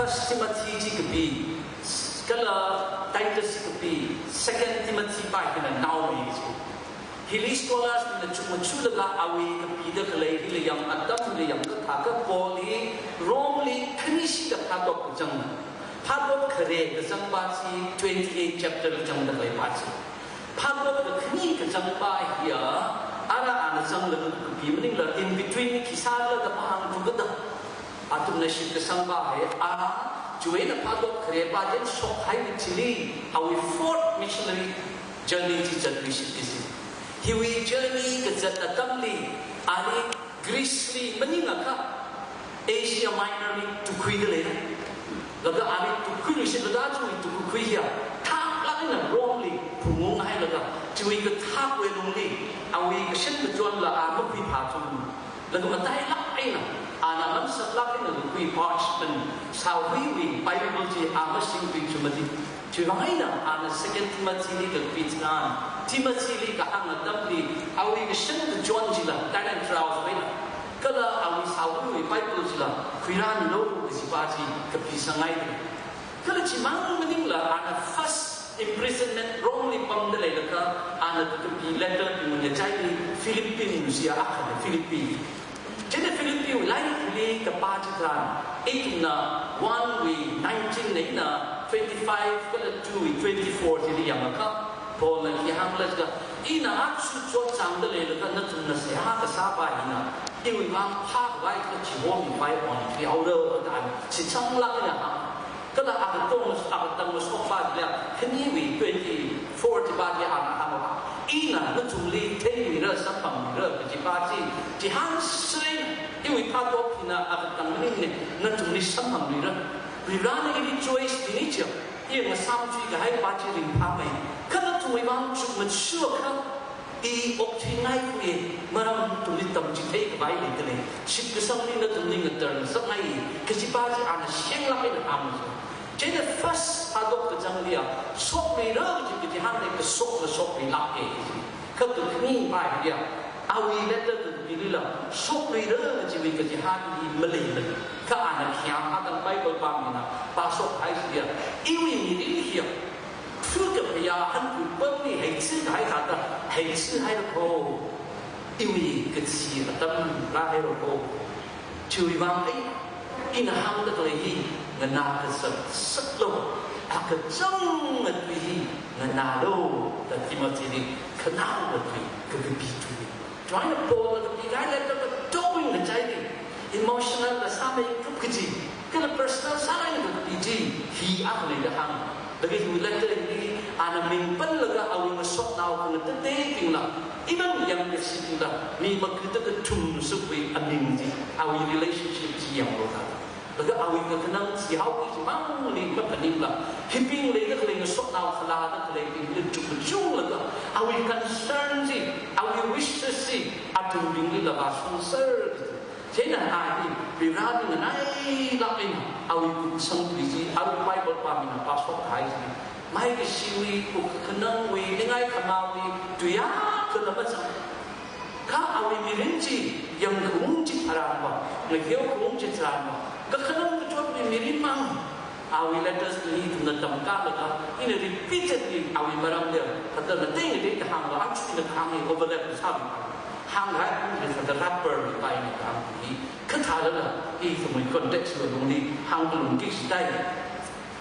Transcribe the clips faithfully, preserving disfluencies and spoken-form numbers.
First Timothy chi kapi, kala Titus chi kapi, Second Timothy pa hina naomei chi. Hili scholars na chukmajalaga awui kapida khalei hili yāng atamli yāngkha thākha Paul hi Rome li khanishi da phātop kachang. Phātop khare kachang pa chi twenty-eight chapter li zangda khalei pa chi. Phātop kakhane kachang pa hiya, ara ana zanglaga kapi maningla in between khi sāla da mahāngthu kada. Athumna shitkasang pa hi, a, chiwui eina phātop khare pa china shokhai chili, awui fourth missionary journey chi zatlui shitkasang. Hiwui journey kazat atamli, ali Greece li maningakha, Asia Minor li tukhuida lei. Laga ali tukhuiluishitlaga chiwui tukhui hiya, thaklāk eina Rome li phungung hailaga, chiwui kathakwui lungli, awui kashan kachonla a makhuiphā chun. Laga matailāk eina, ana mansaklāk eina kakhui parchment, sāhuiwui Bible chi a masingthui chumati. Chiwuivang eina, ana Second Timothy li kakhui tharan, Timothy li kahāng atamli, awui kashan kachon chila, talent trials wui eina. Kala awui sāhuiwui Bible chila, khuirānlu kaji pa chi kapi sāngai. Kala chimang maningla, ana first imprisonment Rome li pamda leilakha, ana kakapi letter pi ngun yachaili Philippians ya akhana Philippi. Chieina Philippi wui lairik hili kapā chitharan, ithumna one wui nineteen eina twenty-five kala two wui twenty-four chili yāngakha, Paul na khi hāngkhala jiakha, ina aja chotchāngda leilakha nathumna seihā kasā pa hina, iwui vang phākhavai kachihomivai on khuihaora da, shichanglāk eina hāng. Kala akatong, akatang mashok pa jiakha, khaniwui twenty-four chi pa chi ana hāngva, ina nathumli theiluira, samphangluira kaji pa chi, chihān sui, iwui phātop hina akatang maningmana, nathumli samphangluira. Varivarana ili choice pini chiakha, i ngasāmchuikahai pa chi ringphāmei. Kha nathumwui vang chukmajalaga, i okthuingaikhui, maram nathumli tamchitheikhavai leidalei. Shitkasangli nathumli ngatar ngasakngai, kaji pa chi ana shenglāk eina hāng chi. Chieina first phātop kachangli a, shokluira kaji kachihān lei, kashokla shokluilāka kaji. Kha kakhane pa hiya, awui letter kakapilila, shokluira kajiwui kachihān hi maleimana. Kha ana khayang atam Bible pāmina, pāshokhai chiya, iwui mirin hiya, thukaphayā hanpui pamli heichikahai thāda, heichihai rako. Iwui kachi atam rāhai rako. Chiwuivang ei, ina hāngda khalei hi, nganā kazat zatlu, akachang atui hi, nganālu, da Timothy li, khanaowa tui, kakapi tui. Chieina Paul na kapikahai letter katongwui ngachaili, emotional la sāmeikap kaji, kala personal sālāk eina kakapi chi, hi akhana da hāng. Laga hiwui letter hili, ana ming pānlaga awui ngasotnao khangatatebingla, even yangkashibingla, mi makada kathum sukwui aming chi, awui relationship chi yanglu da. Laga awui kakhanang chi haoki chimangli maphaningla, hibing leida khalei ngasotnao khalada khaleibingli chukmajalaga, awui concern chi, awui wishes chi, athumbinglila vāshungser. Chieina a hi, Varivarali nganailāk eina, awui kupsang tui chi, awui Bible pāmina pāshokhai chi. Maikashiwui, kukhanangwui, ningai khamāwui, tui akhala mazang. Kha awui mirin chi, yangkhaung chitharanva, ngaheokhaung chitharanva, kakhanang kachotwui mirin mang. Awui letters hi ithumna tamkālaga, ina repeatedly awui maramli, kathāda ngatei ngatei kahāngva, actually ina kahāng hi overlap sāmi. Hānghai, ina kathāda rapper mi pa ina kahāng hi, kathālala, ithumwui context wui lungli, hāngkalungki jidai.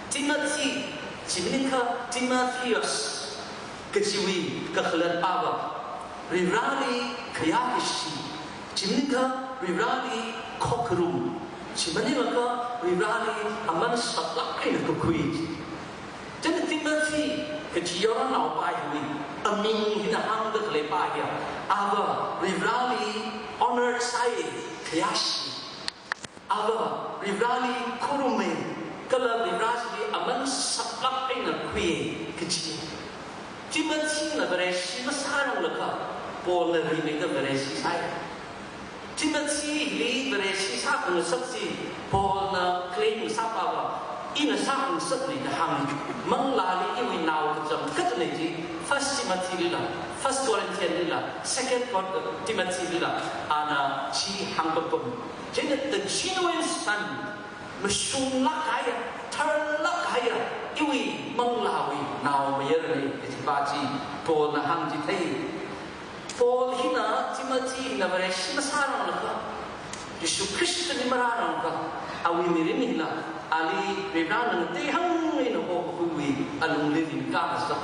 Timothy, chi maningakha Timotheus, kachiwui kakhalat pava, Varivarali khayākashi, chi maningakha Varivarali khokharum, chi maningakha Varivarali aman saklāk eina kakhui. Chieina Timothy kachi yaronnaopa hiwui aming hina hāngda khalei pa hiya, ava Varivarali honor sāi, khayāshi. Ava Varivarali khurummei, kala Varivarali aman saklāk eina khuiya kaji. Timothyna Vareshi masāranglakha, Paulna rimeida Vareshi sāi. Timothylila Vareshi sākhangasak chi, Paulna claim sāpava, ina sākhangasakna da hāng. Manglāli iwui nao kachangkhatna ji, First Timothylila, First Corinthianlila, Second Cor-, Timothylila, ana chi hāngpapam. Chieina the genuine son, mashunglāk kahaiya, tharlāk kahaiya, iwui manglāwui naomayarana kaji pa chi Paulna hāngchithei. Paul hina Timothy hina Vareshi masāranglaga, Jishu Khristali marāranglaga, awui mirin hila ali Varena ngateihāng eina hokakhuiwui alungli ringkāngasak.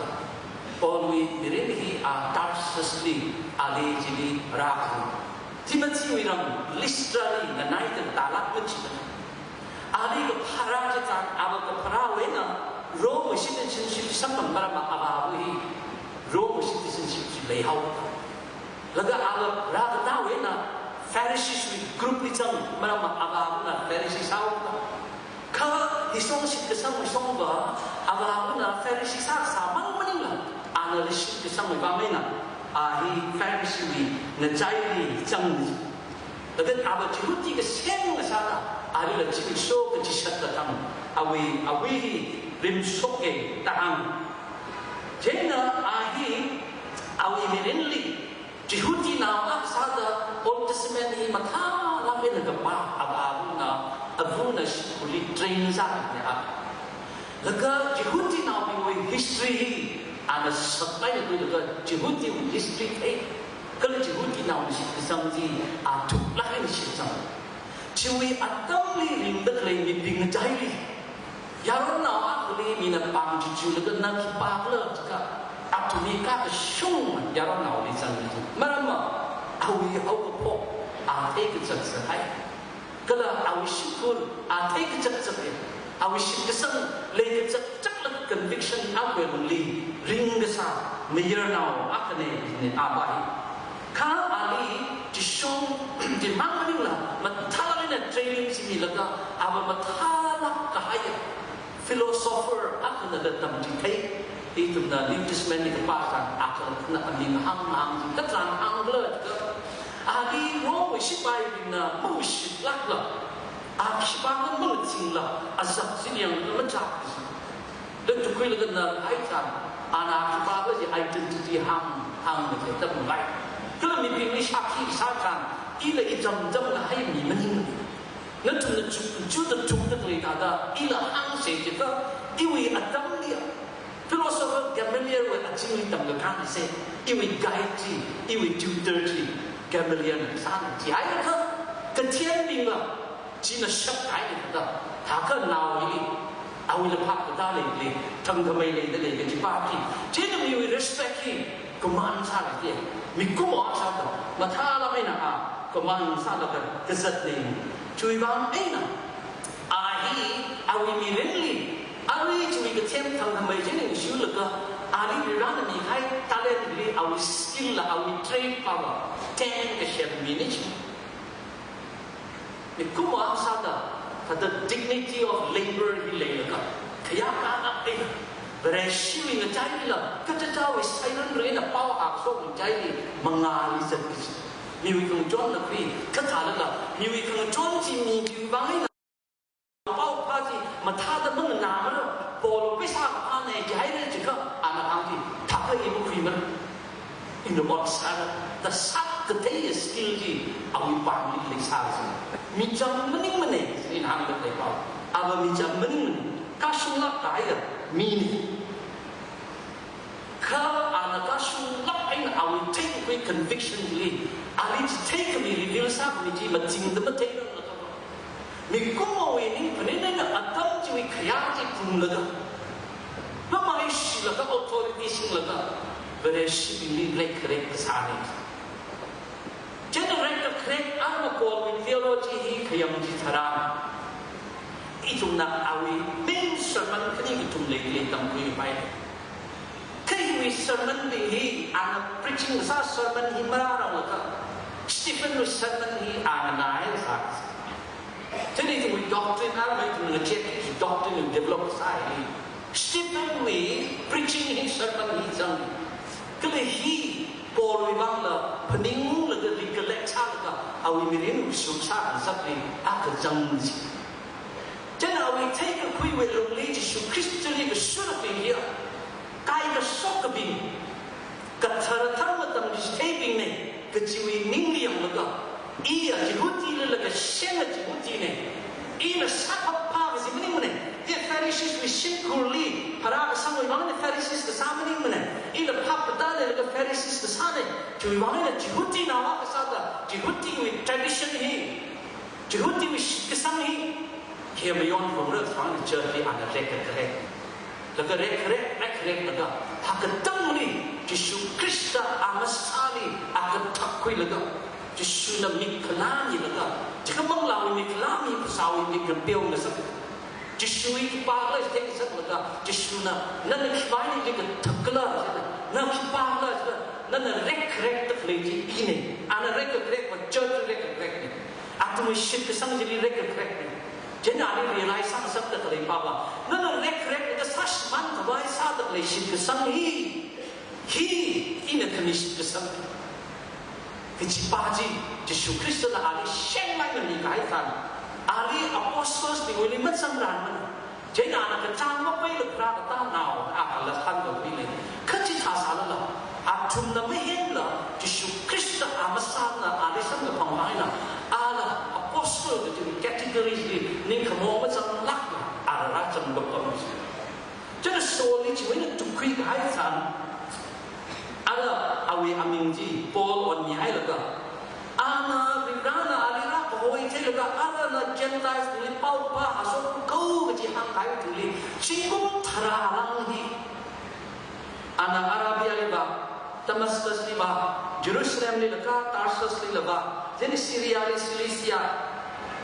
Paulwui mirin hi a Tarsusli ali chili rākahai. Timothy wui ram Lystrali nganaida tālāk machida. Ali kapharā chitharan, ava kapharāwui eina Rome citizenship samphang maramva avāva hi Rome citizenship chi leihao. Laga ava rākatawui eina Pharisees wui group li zang maramva avāvana Pharisee sāhaowa. Kha hishong shitkasangwui shongva avāvana Pharisee sāsāmang maningla, ana la shitkasangwui vang eina a hi Pharisee wui ngachaili zang. Laga ava Jihudi kasem ngasāda, alila chiwui sho kachishat kathang, awui, awui hi rimshoka da hāng. Chieina a hi awui mirinli Jihudinao akha sāda Old Testament hi mathālāk eina kapā, avāvana, avana shimkhurli train sāhaina a. Laga Jihudinaobingwui history hi ana sāpai laga Jihudi history thei. Kala Jihudinaona shitkasang chi a thuklāk eina shitsang. Chiwui atamli ringda khalei mibing ngachaili, yaronnao akhali mina pāng chichilaga na khipākhala jiakha, athumwui kakashung yaronnaoli zang. Maramva awui haokaphok a theikachak zathai. Kala awui shimkhur a theikachak zathai. Awui shitkasang leikachak chakla conviction akhawui lungli ringkasā mayarnao akhana, ni a pa hi. Kha ali chishong chimang maningla, mathālāk eina training chi milaga, ava mathālāk kahaiya philosopher akhana da tamchithei. Ithumna New Testament li kapā tharan, akhana aming hāng hāng chi katran hāngkhala jiakha, ali Rome shipaibingna mashitlākla, a khipākhala machingla, azak chi yangla machap chi. Da tukhuilaga na ai tharan, ana khipākhala chi identity hāng, hāngda chi tamlai. Kala mibingli shākhi sātharan, ila icham cham kahai mi maning. Nathumna chu, chuda thukda khalei thāda, ila hāngsa jiakha, iwui atamli philosopher Gamaliel wui azingli tamkakān se, iwui guide chi, iwui tutor chi Gamaliel sāna. Chihaiakha, kathembingva china shapkahaina da, thākha nao hili awuila phap katālei lei, thangkhamei leida lei kaji pa hi. China miwui respect hi command sālei te. Mikumo sāda, mathālāk eina a command sālaga kazatna. Chiwui vang eina a hi awui mirinli, ali chiwui kathem thangkhamei chi ningshilaga, ali Varena mikahai talent li, awui skill la, awui trade pava tend kasem mi ni chi. Mikumo sāda, thāda dignity of labor hi leilaga, khayākālāk eina, Vareshiwui ngachailila, kachichāwui silent eina pao akashok ngachaili mangāli zatki. Miwui khangachon la khui, kathālala, miwui khangachon chi mi chiwui vang eina pao phā chi mathāda manganāmara, Paul pheisā kaphāna jihaira jiakha, ana hāngki, thākha i makhuimara. Ina ot sāra, da sāt kathei skill chi awui pāngli leisā chi. Micham maningmana, ina hāngda lei pao. Ava micham maningmana, kashunglāk kahaiya mi ni. Kha ana kashunglāk eina awui theikakhui conviction li, ali chitheikami reveal sākhami chi machingda matheiranglaga, mikumowui ning phaninna atam chiwui khayā chi phunglaga, mamaishilaga, authority singlaga, Vareshibingli leikharek kasāna. Chieina leikharek, ana Paulwui theology hi khayang chitharan, ithumna awui main sermon khani kathum leili tamkhuipai. Kha hiwui sermon bing hi, ana preaching sā sermon hi marāranglaga, Stephenwui sermon hi ana nai sā. Chieina ithumwui doctrine, ana ithumna check hi doctrine develop sāi. Stephenwui preaching hi, sermon hi zang. Kala hi Paulwui vangla phaninglaga recollect sālaga, awui mirin shuk sāngasakli akha zang chi. Chieina awui theikakhuiwui lungli Jishu Khristali kashurabing hiya, kaikashok kabing, kathar athar matamli chitheibingna kajiwui ningli yanglaga, iya Jihudilala kashenga Jihudina, Ina sāphapha kaji maningmana. I Pharisees wui shimkhurli pharākasangwui vang eina Pharisees kasā maningmana. Ila phap katāleilaga Pharisees kasāna. Chiwui vang eina Jihudinao akha sāda, Jihudiwui tradition hi, Jihudiwui shitkasang hi, khi mayon rongra vang eina church li ana rekkakrek. Laga rekkarek, rekkarek laga, hakatāngli, Jishu Khrista a masāli, a kathak khuilaga, Jishuna mik khalā milaga, chikha manglāwui mik khalā mi, phasāwui mik khalā peo ngasak. Jishuwui khipākhala chitheingasaklaga, Jishuna, nana khipāli kathak khala, na khipākhala, nana rekkarekda khalei chi ina. Ana rekkakrek va church rekkakrek na. Athumwui shitkasang chili rekkakrek na. Chieina ali realize sāngasakda khalei pava, nana rekkarek kasā shimānkhavai sāda khalei shitkasang hi, hi ina khami shitkasang. Kaji pa chi, Jishu Khristana ali shengmai nami kahai tharan, ali apostles bingwuili mazangranmana. Chieina ana kachāng mapeila pharākatā nao, akhala khangaruili. Kha chithā sālala, athumna mahenla, Jishu Khrista a masāna ali samkaphang eina, ala apostle kaji category li ningkhamo mazanglākla, ala rāzang papam. Chieina Saulli chiwui eina tukkhui kahai tharan, ala awui aming chi Paul onmihailaga, ana Varivarana ali rākahoi theilaga, alana Gentiles bingli paophā hāshok kho kaji hāngkahai thili, zingkum tharā lāng hi, ana Arabiali vā, Damascusli vā, Jerusalemli laga, Tarsuslila vā, chieina Syriali, Cilicia,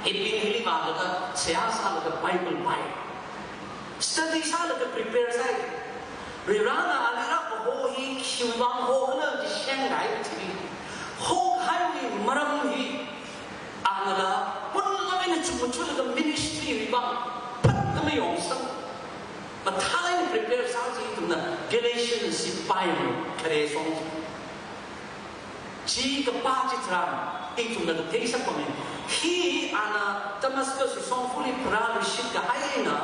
hibing hili vālaga, seihā sālaga Bible pāi. Study sālaga prepare sāi. Varivarana ali rākaho hi khiwui vang hokhala chi shengkahai thili, hokahaiwui maram hi, anala, hunlāk eina chukmajalaga ministry wui vang phatta mayongsang, mathālāk eina prepare sā chi ithumna Galatians chi pāi, khare shong. Chi kapā chitharan, ithumna kathei sāpama. Hi ana Damascus shongfali pharāluishit kahai eina,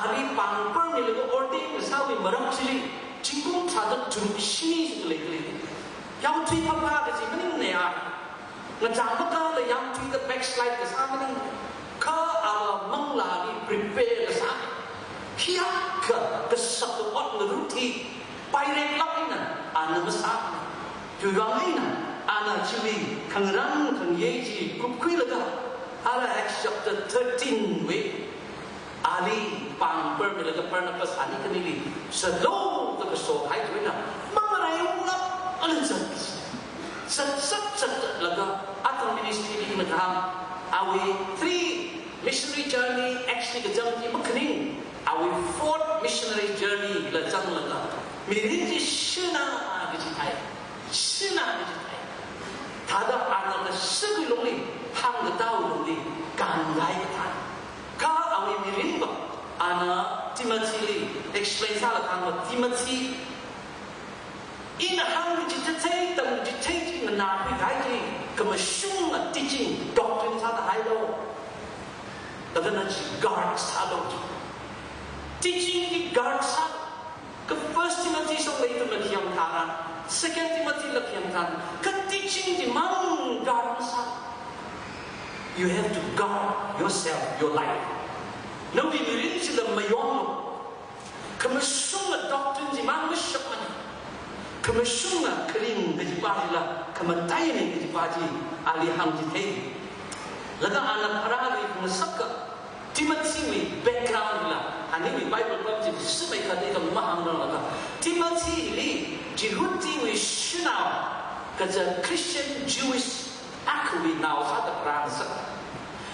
ali pāng permilaga ordain kasāwui maram chili, zingkum tharāda tharuk shini chi khalei khalei. Yangthui phapha kaji maningmana. Ngachang makāla yangthuida backslide kasā maning. Kha ala manglāli prepare kasā. Hiyākha kashak ot ngarut hi, paireklāk eina, ana masāmana. Chiwui vang eina, ana chiwui khangarān khangayei chi kupkhuilaga, ala Acts chapter thirteen wui, ali pāng permilaga Barnabas ani khanili sālo da kaso hai chiwui eina, mangarei unglāk eina zat. Zat, zat, zatlaga, athang ministry li ina kahāng, awui three missionary journey, actually kazang chi makhaning, awui fourth missionary journey la zanglaga, mirin chi shina kachithai, shina kachithai. Thāda ana kashakui longli, hāngkatā longli, kāngai kathā. Kha awui mirin va, ana Timothyli explain sālaga hāngva, Timothy, ina hāng chithei, tam chithei chi nganākhui kahai chi, khamashunga teaching, doctrine sāda hailu. Laga na chi guard sālu. Teaching chi guard sā. Kha First Timothy shong lei ithumna khi yangtharan, Second Timothy la khi yangtharan, kha teaching chimang guard sā. You have to guard yourself, your life. Nawui mirin chila mayonlu. Khamashunga doctrine chimang mashapmana. Khamashunga kharing kajipa chila khamataina kajipa chi ali hāngchithei. Laga ana pharāli khangasaka Timothy wui background la, aniwui Bible pam chi sāmei khat eina mahāngranglaga, Timothy li Jihudiwui shanao, kaja Christian Jewish akhawui nao sāda pharāngasak.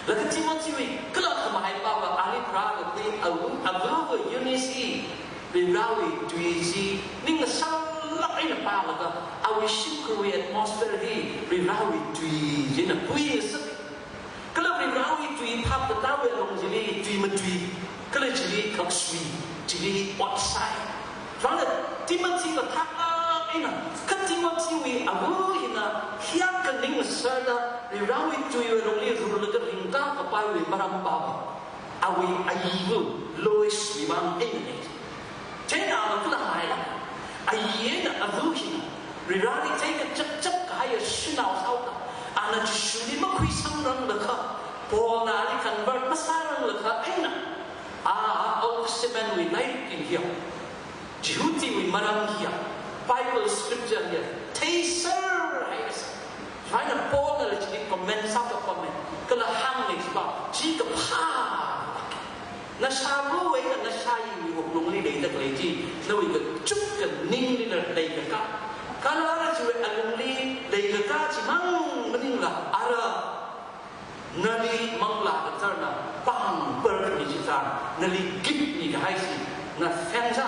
Laga Timothy wui kala khamahaipa va ali pharākakhui avu, avuva Eunice hi Varivarawui tui chi ning ngasanglāk eina pālaga, awui shimkhurwui atmosphere hi Varivarawui tui china puingasak. Kala Varivarawui tui phapkatāwui alung chili tui matui, kala chili khaksui, chili ot sāi. Chieina Timothy va thāklāk eina, kha Timothy wui avu hina, hiyākha ning ngasarda, Varivarawui tuiwui alungli rurlaga ringkā kapaiwui maramva, awui ayiva Lois wui vang eina. Chieina ana kala haila, ayi eina avu hina, Varivarali theikachap chap kahai shanao sāhaoda, ana Jishuli makhuisangranglakha, Paulna ali convert masāranglakha eina, a, Old Testament wui lairikli hiya, Jihudiwui maram hiya, Bible scripture hiya theiserhaisa. Chieina Paulnala chili comment sāpapamma, kala hānga, Ipā, chi kaphā. Nashāvawui eina nashāyiwui wuklungli leida khalei chi, nawui kachuk kaninglila leikaka. Kala ara chiwui alungli leikaka chimang maningla, ara nali manglā katharana pāng perkhami chitharan, nali gift mikahai chi na feng sā,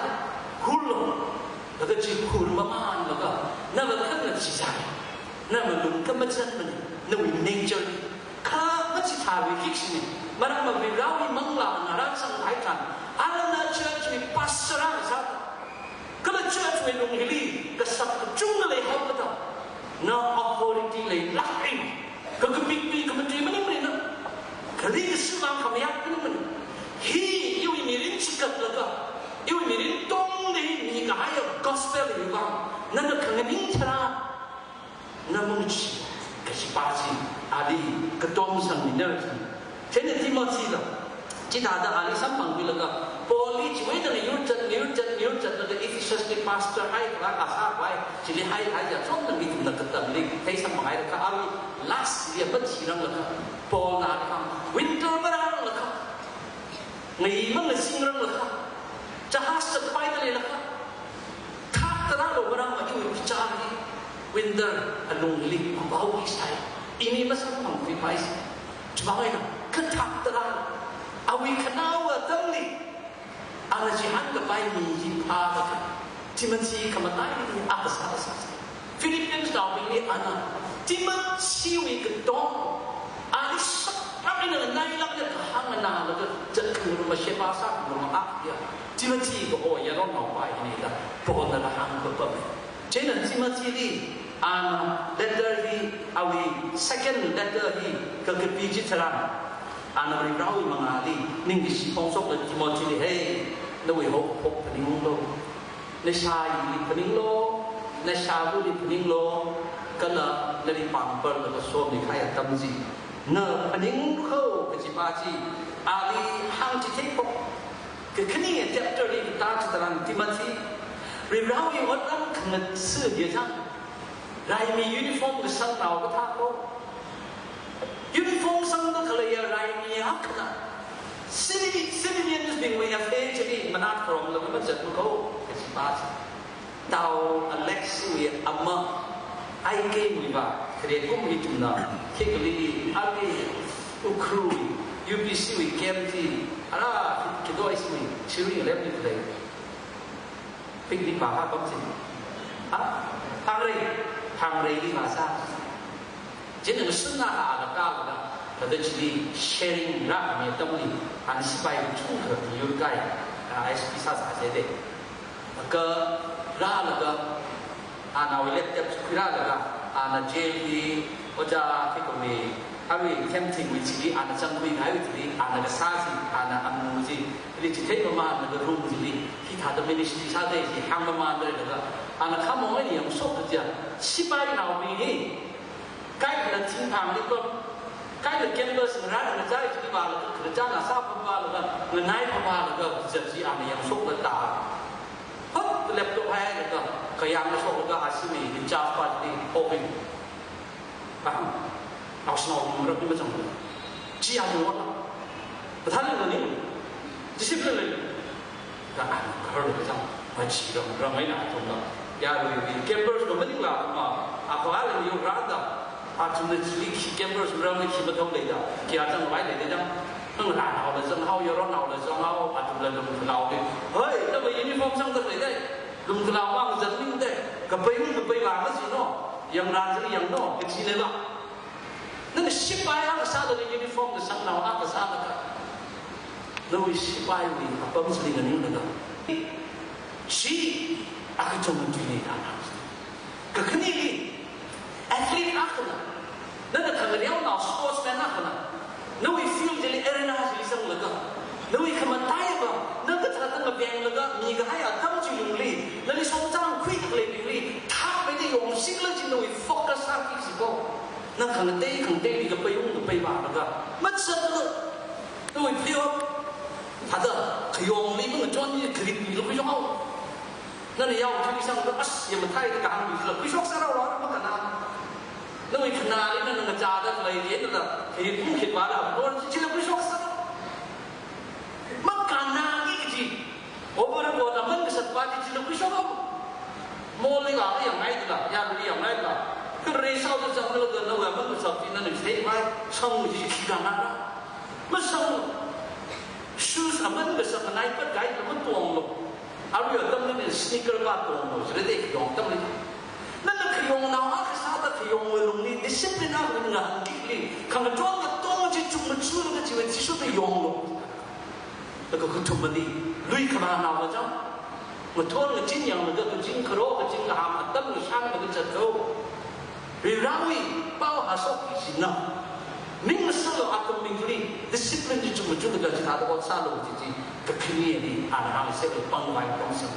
hurlo, laga chi hur mamanlaga, na vakhatna chi sā, na malung khamachan mana, nawui nature li. Kha machithāluiki kajina, maramva Varewui manglāna rāzanghai tharan, arana church wui pastor rāngasā, kala church wui lung hili kashap kachungkha leihao kata, na authority leilāk eina, kakapikpi kamatui maningmana, kali kashimang khamayā maningmana. Hi iwui mirin chikatlaga, iwui mirin tongda hi mikahaiya gospel hiwui vang, nana khanganing tharan, na mungchi, kajipa chi, ali katomsangmina chi. Chieina Timothyla chithāda ali samphangkhuilaga, Paulli chiwui eina ngayur zat, ngayur zat, ngayur zatlaga Ephesusli pastor haikhavai, kasā khavai, chili haihai ya chomna mi ithumna katamli theisamphang hailakha, ali last year machiranglakha, Paulna ali hāng, winter marāranglakha, ngai mangasingrang lakha, jahaz zatpaida leilakha, thakta rālu, maramva iwui bichar hi winter alungli mapao hi sai. Ini masamphangkhuipai sai. Chivang eina kathakta rālu. Awui khanaowa atamli, ana chihān kapai mi hi phākha, Timothy khamataili a kasā kasā. Philippians naobingli ana Timothywui katong, ali saklāk eina nganailāk eina kahāng nganālaga zatkhangarum, masheba sākhangarum akha hiya Timothy kaho yaronnaopa hina da Paulna kahāng kapam. Chieina Timothyli ana letter hi, awui second letter hi kakapi chitharan, ana Varewui mangāli ningkashi phongshokda Timothyli, hey, nawui haophok phaningunglu. Nashāyili phaninglu, nashāvali phaninglu, kala nali pāng perlaga somikahai atam chi na phaninglu kajipa chi ali hāngchithei kho. Kakhane chapter li katā chitharan Timothy, Varewui otram khangatha hi chang, raimi uniform kasangnao kathā kho. Uniform sangda khaleiya raimi akhana, civili-, civilians bingwui affair chili manat kharomlaga mazatlu kho kajipa chi. Tao Alex wui ama, I K wui va, kharei kum hi ithumna, khikli, ali, Ukhrul wui, U P C wui camp chi, ara, Khitoi wui, Chiring lemli khalei. Picnic vākha pam chi. Ha? Hāngrei, Hāngreili vāsā. Chieina ngasotna ha alaka alaka, thāda chili sharing rāmi atamli, ana sipai kachungkha yurkai, a, S P sāsā jide. Kha rālaga, ana awui laptop chi khuirālaga, ana jail li, ojā khikha mi, awui camp thingwui chili, ana zangkhuikahaiwui chili, ana kasā chi, ana amu chi, chili chithei mamānlaga room chili, hithāda ministry sāda chi hāng mamānlaga, ana khamong eina yangshok kaja, sipainaobing hi, kaikhana thingphangli pam, kaikha campus ngarān ngazai chili vālaga, khararchan asā pam vālaga, nganai pam vālaga, kazat chi ana yangshoklaga, hot laptop haihailaga, kayang shoklaga, ashimi in charge pa chili, open. Pahang, naoshinao ngarān ni mazang. Chi ya mo la. Pathan ni, discipline le. Ka an kar le zang, machi ram, ram eina athumla. Yaruiwui campers lo maningla ma, akha le yo rāda. Athumna chili khi campers ramli khi mathao leida. Khi azangvai leida jang. Ngarānnaola zanghao, yaronnaola zanghao, athumla lungkhalaoli. Hoi, nava uniform sangda leida. Lungkhalao mang zatningda. Kapai nung kapai vāngasino. Yangrān zang yangno, kachineva. Nana sipai akha sālaga uniform kasangnao akha sālaga, nawui sipaiwui apam chili nganinglaga, chi akachon matuili ana. Kakhaneli, athlete akhana, nana khangareonao sportsman akhana, nawui field chili, arena chili zanglaga, nawui khamataiva, na kathāda ngavenglaga mikahai atam chi lungli, nali songzang khuida khaleibingli thakmeida yongshingla chi nawui focus sāki siko. Nana khangatei, khangateili kapaiung kapai vālaga, mazatlu. Nawui phayot thāda khayongli mangachonli kharipli khuishok haowa. Nana yao khuisangda, as, yamathei da kahāngli chila khuishok sāra, makhanā. Nawui khanāli nana ngachāda leili nala, hi pung khit vāla, lor chila khuishok sāra. Makhanāki kaji. Overboard aman kasat pa chi chila khuishok haowa. Mall li vāyangngaida, yāli yangngaida. Kha result zanglaga nawui aman kasat chi nana stay by, sang chi khi kanāra. Masang. Shoes aman kasat nganai pat kahaila matonglu. Arui atamli sneaker pa tonglu. Chili de yong atamli. Nana khayongnao akha sāda khayongwui lungli discipline akha ngahānkili, khangatong katong chi chukmajalaga chiwui Jishuda yonglu. Laga kathumali, lui kharānao kachang, ngathor ngazin yanglaga kazing kharo kazing kahāng atam ngashan laga zatlu. Varivarawui pao hāshokki kajina. Ning ngasālu atam mingli, discipline chi chukmajalaga chithāda ot sālu kaji chi, kakhaneli, ana hāngsa pangvai pangsa.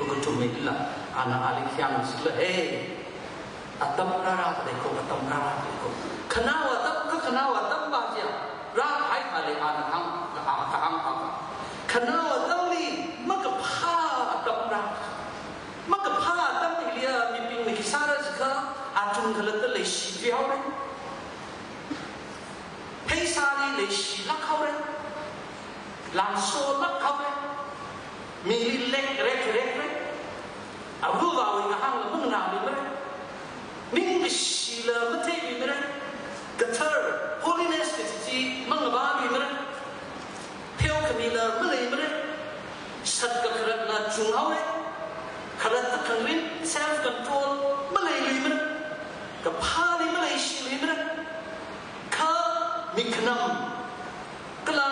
Kathumlila, ana ali khayang chila, hey, atam rāra khalei ko, atam rāra khalei ko. Khanao atam, kakhanao atam pa chiya, rāhai khalei ana hāng, kahāng, kahāng pa. Khanao atamli makaphā atam rā. Makaphā atam hiliya mibingna khi sāra jiakha, atung khalatta leishithui haora. Pheisāli leishilāk haora. Langsolāk haora. Mili lek rek rek rek. Avāvawui kahāngla manganāmimara. Ningkashila matheimimara. Kathar, holiness kaji chi mangavāmimara. Pheo khamila maleimara. Sat kakharatna chunghaora. Khalatta khangrin, self control, maleiluimara. Kaphāli maleishiluimara. Kha mikhanam, kala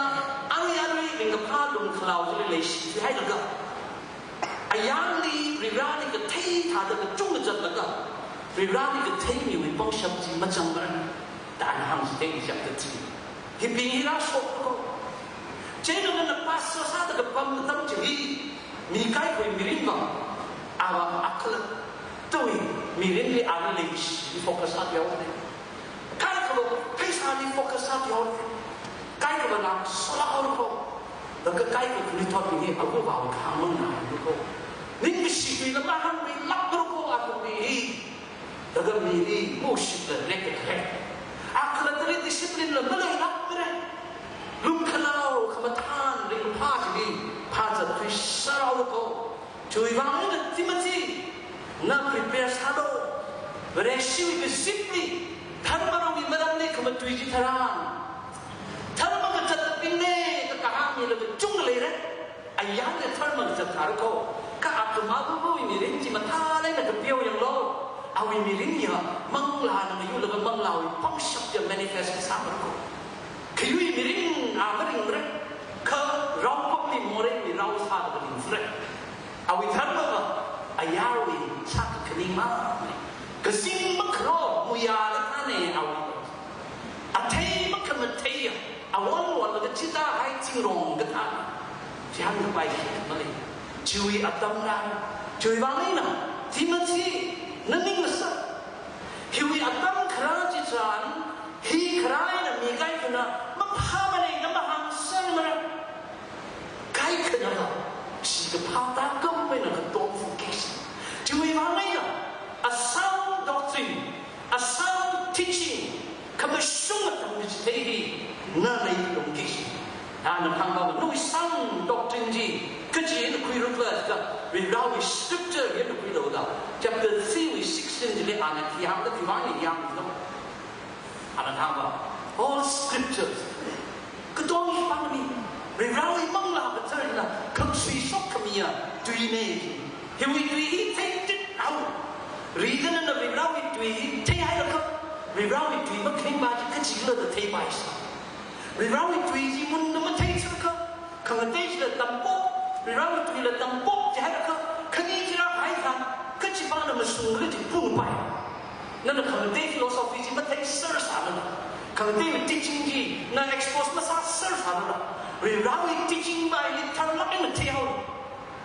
arui arui ringkaphā lungkhalao chili leishithuihailaga, ayarli Varivarali kathei thāda kachungkha zatlaga, Varivarali kathei miwui pangshap chi mazangmara. Da ana hāngsa thei chapter three. Hibing hi rāshoklu ko. Chieina nana pastor sāda kapam atam chili, mi kaikhawui mirin vang, ava akhalattawui mirinli ana leishi focus sāthui haora. Kaikhava pheisāli focus sāthui haora. Kaikhava langsolāk haora ko. Laga kaikha khanuithotbing hi avāvawui kahāng manganālu ko. Ningkashithuila mahāngluilāk haora ko, akhawui hi. Laga mili mushitla rek rek. Akhalattali discipline la maleilākmara. Lungkhalao khamathān ringphā chili phāzatthui sāra ko. Chiwui vang eina Timothy, na prepare sālu. Vareshiwui kazipli, dharmarumwui maramli khamatui chi tharan, dharma kazatabingna da kahāng milaga chungkha leira. Ayarli dharma kazat thāra ko. Kha akhama avāvawui mirin chi mathālāk eina kapeo yanglu. Awui mirin hiya manglāna mayulaga manglāwui pangshap hiya manifest sāmara ko. Khayui mirin a maringmara. Kha raokhopli morei mi rao sāda ringmara. Awui dharmava ayarwui sākakhaning ma. Kazing makharo muiyāla thāna awui. Athei makhamatheiya, awon wonlaga chithāhai thingrong kathāna. Chihān kapai hi malei. Chiwui atam rā. Chiwui vang eina, Timothy, na ning ngasā. Hiwui atam kharā chitharan, hi kharā eina mi kaikhana maphāmana da mahāngsermara. Kaikhanala, chi kaphā tākam eina katom vocation. Chiwui vang eina, a sound doctrine, a sound teaching, khamashunga tamchithei hi, nana i vocation. Ana hāngva, nawui sound doctrine chi, kachi eina khuirukla jiakha, Varivarawui scripture eina khuilu da. Chapter three wui sixteen chili ana khi hāngda khi vang ni yanglu. Ana hāngva, all scriptures. Katonga pāngli, Varivarawui manglā kazarna, khamsui shokkhamiya tuina. Hiwui tui hi theitithao. Ridana Varivarawui tui hi theihailaga, Varivarawui tui makhaningva chi kachila da theipaisa. Varivarawui tui chi munda matheisālaga, khangatei chila tampok, Varivarawui tuila tampok jihailaga, khani kira hai khan, kachipāna mashungla chi phungpai. Nana khangatei philosophy chi matheiser sālala, khangatei teaching chi na expose masāser sālala, Varivarawui teaching va ili tharlāk eina matheihaolu.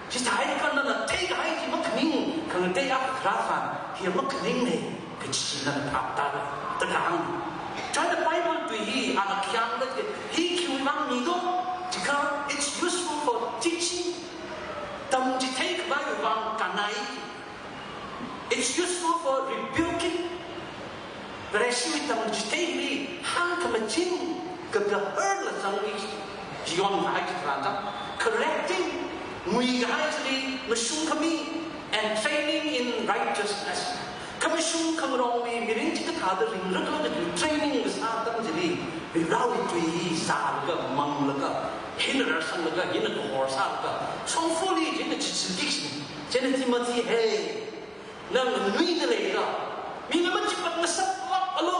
Chithākha nana theikahai chi makhaning, khangatei akha kharā khan, hi makhaningna, China thapta da kahāng. China Bible tui hi ana khayang da ke, hi khiwui vang mi do, chikha it's useful for teaching. Tamchithei khavai vang kannai. It's useful for rebuking. Vareshiwui tamchitheili hāngkhamachin kagahar la zangmi, chiyonhai chitharan da. Correcting, nguikahai chili mashungkhami, and training in righteousness. Khamashung khangarongwui mirin chikathāda ringra khala da training kasā atam chili, Varivarāwui tui hi sālaga, manglaga, hina rarsanglaga, hina kahor sālaga, shongfali china chichilki kashina. China Timothy, hey, nana nuida leira, mina machipatngasaklākalu.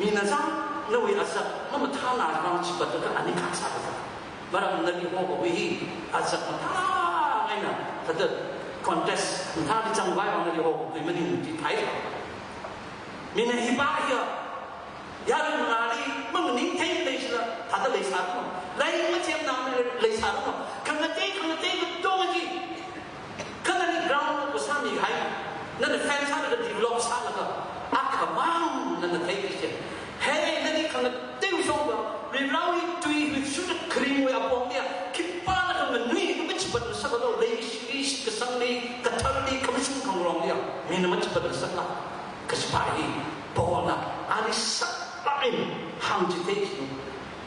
Mina zang, nawui azak mamathāna vang chipatlaga ani khaksā kaza. Maram nali hokawui hi azak mathā eina, thāda contest mathāli zangkhavai vang nali hokatui maning chi thai. Mina hipa hiya, yarui mangāli maningthei leishila, thāda leisālu. Lei machemna leisālu. Khangatei, khangatei katonga chi. Kha nali ground kasā mikahai, nana fence sālaga develop sālaga, akhamang nana theikasā. Hey, nali khangatei shongva, Varivarāwui tui hi shuda kharingwui apongli, khipāna khanganui, machipatngasaklu, leishi, shitkasangli, katharli, khamashung khangarongli, mina machipatngasakla. Kajipa hi, Paulna, ali saklāk eina hāngchithei.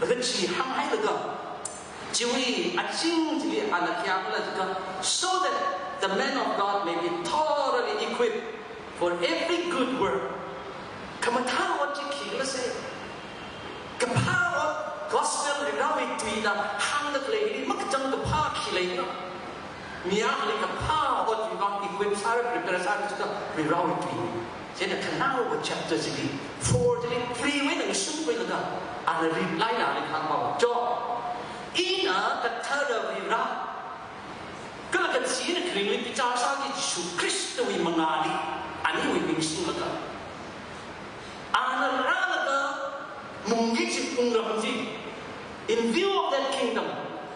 Laga chi hānghailaga, chiwui aching chili ana khayang khala jiakha, so that the man of God may be thoroughly equipped for every good work. Khamathā ot chi khikhala se, kaphā ot, gospel Varivarāwui tuina hāngda khaleili makachang kaphā khi leina. Mi akhali kaphā otwui vang equip sāra, prepare sāra jiakha Varivarāwui tui. Chieina khanaowa chapter chili, four chili, three wui eina ngashun khuilaga, ana reply na ali kahāng pa. Cho, ina kathara Varivarā, kala kathina kharingli bichar sāki Jishu Khristawui mangāli, aniwui ming singlaga, ana rālaga mungki chi wungram chi, in view of that kingdom,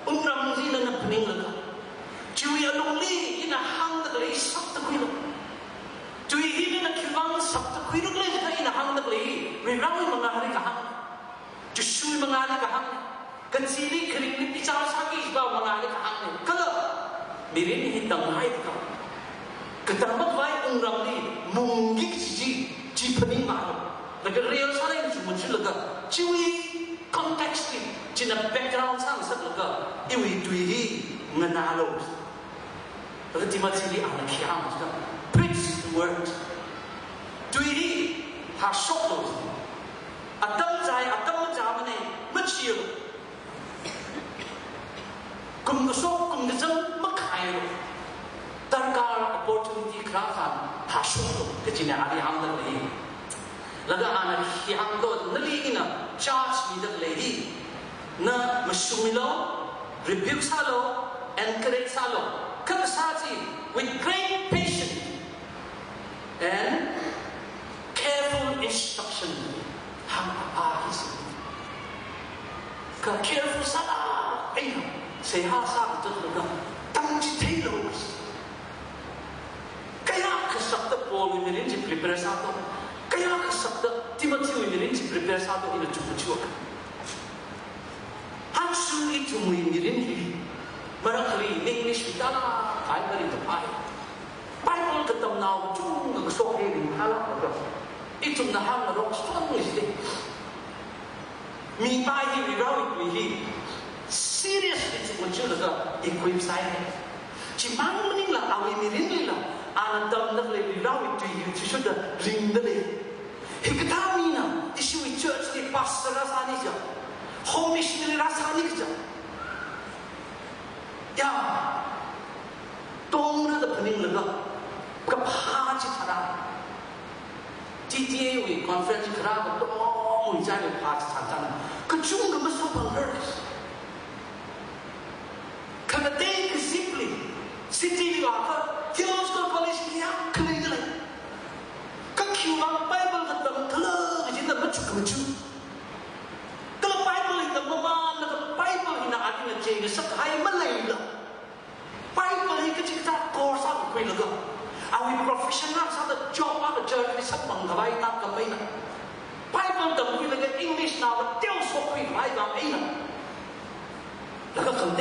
wungram chi nana phaninglaga, chiwui alungli ina hāngda khalei sakta khuilu. Tui hi nana khiwui vang sakta khuilu khala jiakha ina hāngda khalei hi, Varivarāwui mangāli kahāng, Jishuwui mangāli kahāng, kachili kharingli bichar sāki kajipa mangāli kahāng. Kala mirin hi tanghai ka, katang makhavai wungramli mungki kaji chi, chi phaningmālu. Laga real sālei chungmachulaga, chiwui context li, china background sāngasaklaga, iwui tui hi nganālu. Laga Timothy li ana khayang jiakha, preach the word. Tui hi hāshoklu. Atam zai, atam mazā manei, machilu. Kum kashok, kum kazang makhailu. Darkar opportunity kharā khan hāshoklu, kajina ali hāngda lei. Laga ana khi hāngda, nali ina charge mida lei hi, na mashungmilu, rebuke sālu, encourage sālu. Kha kasā chi, with great patience and careful instruction, hāng a hi si. Kha careful sāda, eina, seihā sāda laga, tamchitheilu. Kayākha sakta Paulwui mirin chi prepare sāda, kayākha sakta Timothywui mirin chi prepare sāda, ina chukmachuk. Hāngshun ithumwui mirin hi, marakli English mi tala, Bible hi kapai. Bible katamnao chungkha kashok hi ringphālāk laga, ithumna hāngngarok song jide. Mipa hi, Varivarāwui tui hi seriously chukmajalaga equip sāi. Chimang maningla awui mirinlila ana tamda khalei Varivarāwui tui hi chishurda ringda lei. Hikathā mina ishiwui church li pastor rāsāni ja, home missionary rāsāni kaja. Ya, tongra da phaninglaga, kaphā chitharan, T T A wui conference kharā katongwui china phā chitharan, kachungkha masophang hers. Khangatei kazipli, city li vākha, theological college kayākha leida lei. Kha khiwui vang Bible katam khala kajida machukmachuk. Kala Bible hi tammamanlaga Bible hina ali ngachei ngasakhai maleila, Bible hi kachikathā course akha khuilaga, awui profession akha sāda, job akha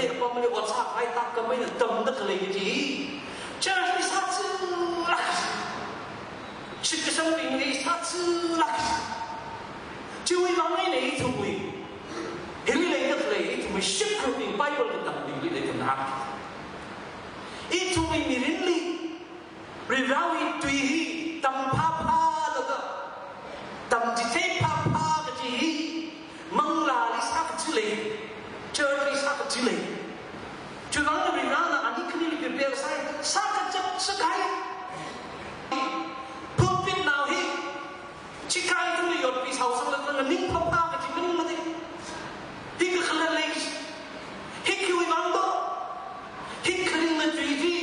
apamli ot sākhavai tākam eina tamda khalei kaji. Church li sāzālāk. Shitkasangbingli sāzālāk. Chiwui vang eina ithumwui, hili leida khalei ithumwui shipkharbing Bible katambingli leida khalei ithumwui mirinli Varivarāwui tui hi tamphāphālaga, tamchithei phāphā kaji hi manglāli sākachi lei, church li sākachi lei. Chiwuivang Varivarāna ani khanili prepare sāi, sākazat sākahai. Pulpit nao hi, chikai tungli yotpi saosanglaga nganing phāphā kaji maningmana. Hi kakhalat lei. Hi khiwui vang do. Hi kharing matui chi,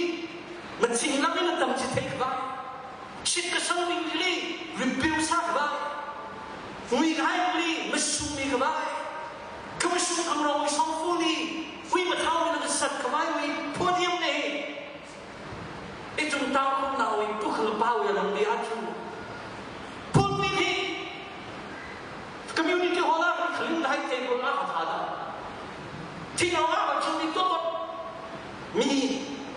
mazinglāk eina tamchithei khavai. Shitkasangbingli rebuke sākhavai. Nguikahaili mashungmi khavai. Khamashung khangarongwui shongfali, wui mathāwui eina kasat khavaiwui podium na. Ithum Tangkhulnaowui pukhalpawui alungli aja pulpit hi community hall akha khaling kahai table akha thāda, thingnao akha chungli totot mi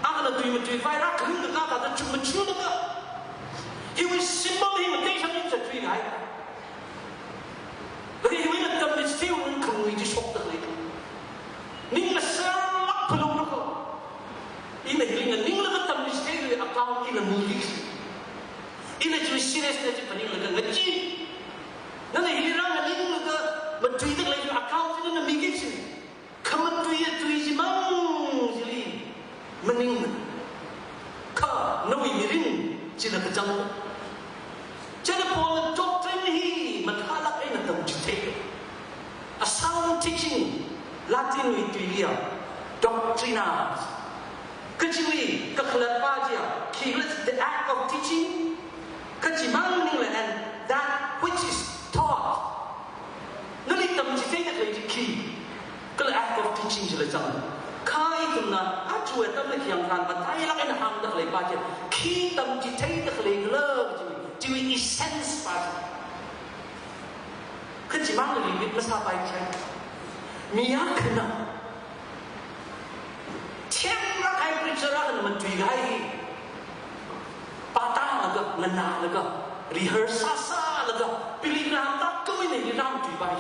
akhana tui matuivai rākhaling kahai thāda chungmachulaga, hiwui symbol hi matei shang zatui kahai. Laga hiwui eina tamchitheiwui khamui chi shokda khalei. Ning ngasālāk phalungra ko. Ina hili nganinglaga tamchitheiwui account ina mili. Ina chi serious na chi phaninglaga ngaji. Nana hili rānganinglaga matuida khalei account chi nana miki chi. Khamatuiya tui chimang chili maningmana. Kha nawui mirin china kachang. China Paulna doctrine hi mathālāk eina tamchithei. A sound teaching, Latinwui tuiliya, doctrina. Kachiwui kakhalatpa chiya, khi khala the act of teaching, kachimang maningla and that which is taught. Nali tamchitheida khalei chi khi, kala act of teaching chila chang. Kha ithumna aja atamli khayang khan matailāk eina hāngda khaleipa chi, khi tamchitheida khalei khala chi, chiwui essence pa chi. Kachimang limit masāpai chi. Mi akhana themlāk kahai preacher akhana matuikahai hi pātālaga, nganālaga, rehearse sāsālaga, pilli ram tākam eina hi ram tuipai.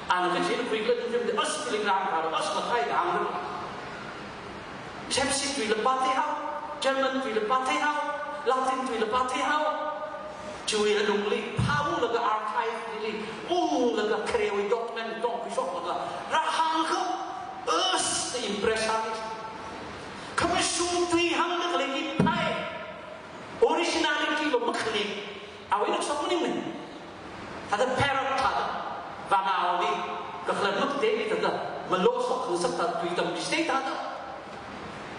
Ana kachi khuikhala ithum de, as pilli ram kha, as mathāi kha hāng. Chepsi tuila pātheihao, German tuila pātheihao, Latin tuila pātheihao. Chiwui alungli phāunglaga archive li unglaga kharewui document tong khuishoklaga rāhāngkha, as the impression is. Khamashung tui hāngda khalei hi phai. Originality va makhalei. Awui lukshok maningmana. Thāda parrot thāda, vānaoli kakhalat makatei thāda, malo shok khangasak thāda, tui tamchithei thāda.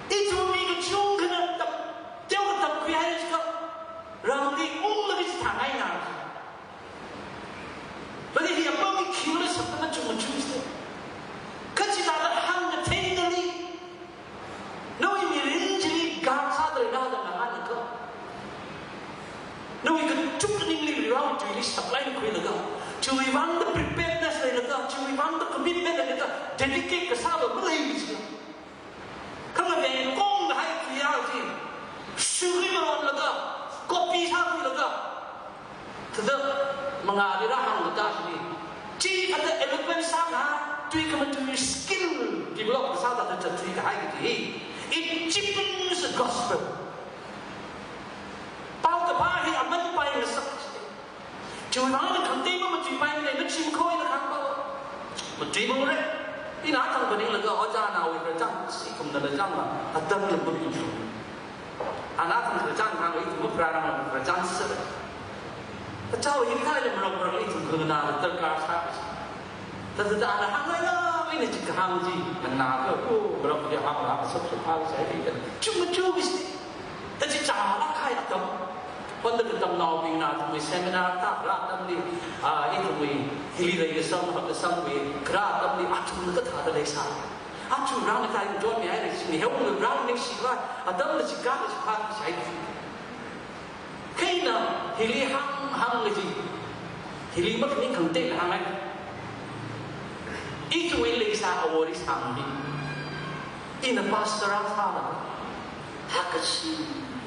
Ithum mi kachungkhana tam, teo katamkhuihai jiakha, ramli unglaga chithāngaina. Pali hi apam hi khingla sakta machung machung jite. Kachithāda hāngkathei nali. Nawui mirin chili gap sāda leina da ngahānlaga, nawui kachuk kaningli Varewui tuili supply na khuilaga, chiwui vangda preparedness leilaga, chiwui vangda commitment leilaga, dedicate kasā va malei chi. Kha maveng kong kahai tuiya chi, shuri maronlaga, copy sākhuilaga, thāda mangāli rāhāngda khalei. Chithāda eloquence sākha, tui khamatui skill develop kasā thāda chatui kahai kaji hi. It cheapens the gospel. Paokaphā hi aman paingasak. Chiwui vang na khangatei mamatuipaimana, na chi makhoina khangpao. Matuimangra. Ina athang phaninglaga ojānaowui khararchān, si kumna la chāngla, atamla matuichu. Ana athang khararchān hāngla ithum mapharāranglala khararchān sāra. Kachao hikathā eina marok marokli ithum khanganāla darkar sā. Thāda thāda ana hānglaga, ina chikahāng chi, nganākha, oh, marokli hāngla, hāng sāp sāp hāng sāi, chungmachu bisi. Thāda chi chālāk kahai atam. Honda katamnaobingna, athumwui seminar thā rā atamli, ah, ithumwui, hili leikasang, hot kasangwui, kharā atamli, athumna kathāda leisā. Aja rāngatai John mi hai lei, sini heu mi rāningshiva, atamla chikha chipha shai. Kha ina hili hāng, hāng kaji. Hili makhaning khangatei hānghai. Ithumwui leisā awor hi sāngmi. Ina pastor akha sāda, hakachi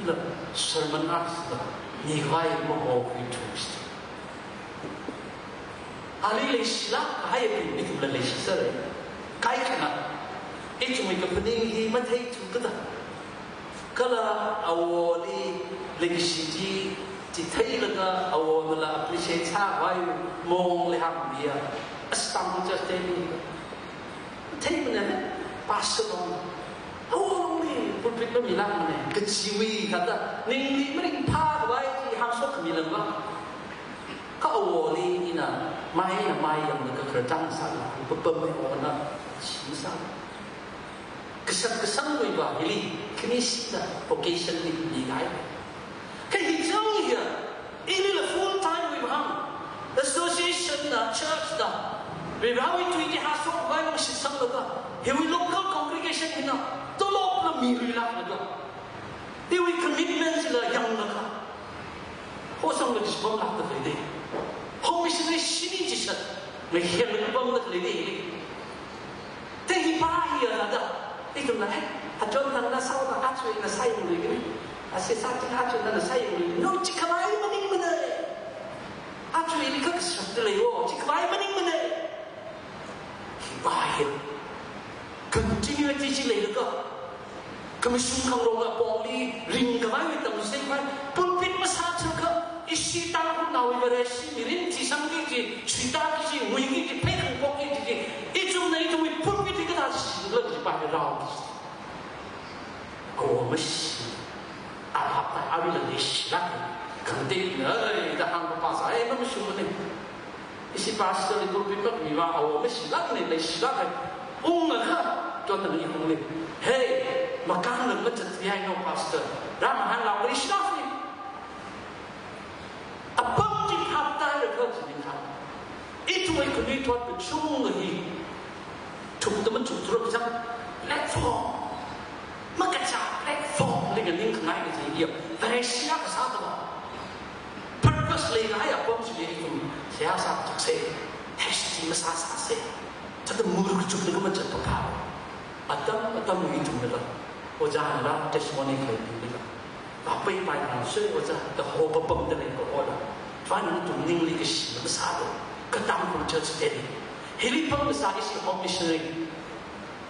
ila sermon akha sāda, mikhavai maho khui thusi. Ali leishilāk kahai apim ithumla leishisera. Kaikhana, ithumwui kaphaning hi matheithu kata. Kala awoli leikashi chi, chitheilaga awonala appreciate sākhavai mongli hāngmiya. Asam just tell me. Theimana, pastor ong. Awoli pulpit mamilākmana. Kachiwui thāda, ningli maringphākhavai chi hāngshok khamilāngva. Kha awoli ina, maina mai yanglaga khararchān sāla, papam mai ona, shim sā. Kashat kasangwui va hili, khani sida occasion li mikahai. Kha hi chang hiya, ilila full time wui mahang, association na, church na, Varewui tui chi hāshok vai mang shitsanglaga, hiwui local congregation hina, tolopla miluilāklaga, iwui commitment chila yanglaga, hosangla chi pamlākda khalei de. Home missionary shini chi shat, ngahenlaga pamda khalei de. Te hi pa hiya da. Ithumna, eh, achon thangna sāoda, achuina sāyangluigani. Ase sā chi achuina sāyangluigani. No, chikhavai maningmana. Achuili kha kashat leiwo, chikhavai maningmana. Hi pa hiya. Continuity chi leilaga, khamashung khangarong apongli ringkhavai tamsei khavai, pulpit masāthukha, ishi Tangkhulnaowui Vareshi mirin thisangki kaji, chuitāki kaji, nguiki kaji, phei khangpokki kaji, ithumna ithumwui pulpit hi kathāda shilāk kaji pa hi rao kaji. Awo mashi, apap ta awuila leishilāk, khangateina, ai, da hāngkapa sā, ai, mamashungmana. Ishi pastor li pulpit makmiva awo mashilākna, leishilāk. Ungakha, chon tangli ungli. Hey, makānla machat yaino pastor. Rāmahānla leishilākna. Apam chi phaptālakha chi ningkha. Ithumwui khanuithot kachungkha hi. Thukta machukthura kachang platform. Makachā platform li nganingkhangai kaji hiya. Vareshi akha sāda va. Purpose leikahai apam chili ithum seihā sāchukse, hashtag masāsāse, thāda mur kachukda khamachat paphā. Atam atamwui ithumnala, ojānala, testimony khalei ithumnala, vāpai pai ngasoi ojā, da ho papamda lei kahola. Chieina ithum ningli kashi masālu, katang kum church teli. Hili pam masā ishi home missionary.